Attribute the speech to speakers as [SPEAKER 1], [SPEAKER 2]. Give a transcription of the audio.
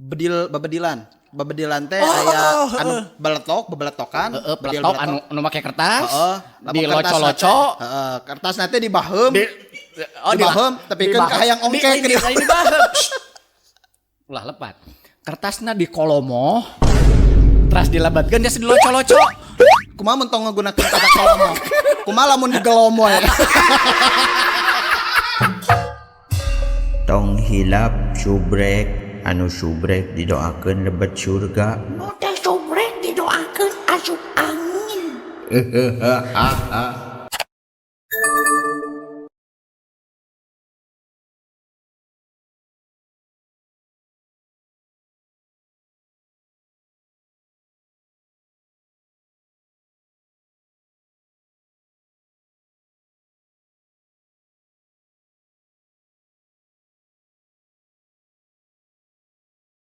[SPEAKER 1] Bedil babedilan. Babedilan teh
[SPEAKER 2] Oh,
[SPEAKER 1] aya
[SPEAKER 2] heeh.
[SPEAKER 1] anu beletok, bebeletokan,
[SPEAKER 3] Heeh,
[SPEAKER 1] bedil
[SPEAKER 3] beletok anu anu make kertas.
[SPEAKER 1] Heeh, lamun
[SPEAKER 3] Di loco-loco.
[SPEAKER 1] Heeh, kertas nanti dibaheum.
[SPEAKER 3] Di oh,
[SPEAKER 1] Dibaheum, tapi kan kahayang ongkek.
[SPEAKER 3] Di dibaheum. Ulah lepat. Kertasna di kolomo. Teras dilebatkeun dia diloco-loco.
[SPEAKER 1] Kumaha mun tong nggunakeun kata kolomo? Kumaha lamun digelomo ya?
[SPEAKER 4] Tong hilap subrek anu subrek didoakeun lebet surga.
[SPEAKER 5] Nu teu subrek didoakeun asup angin.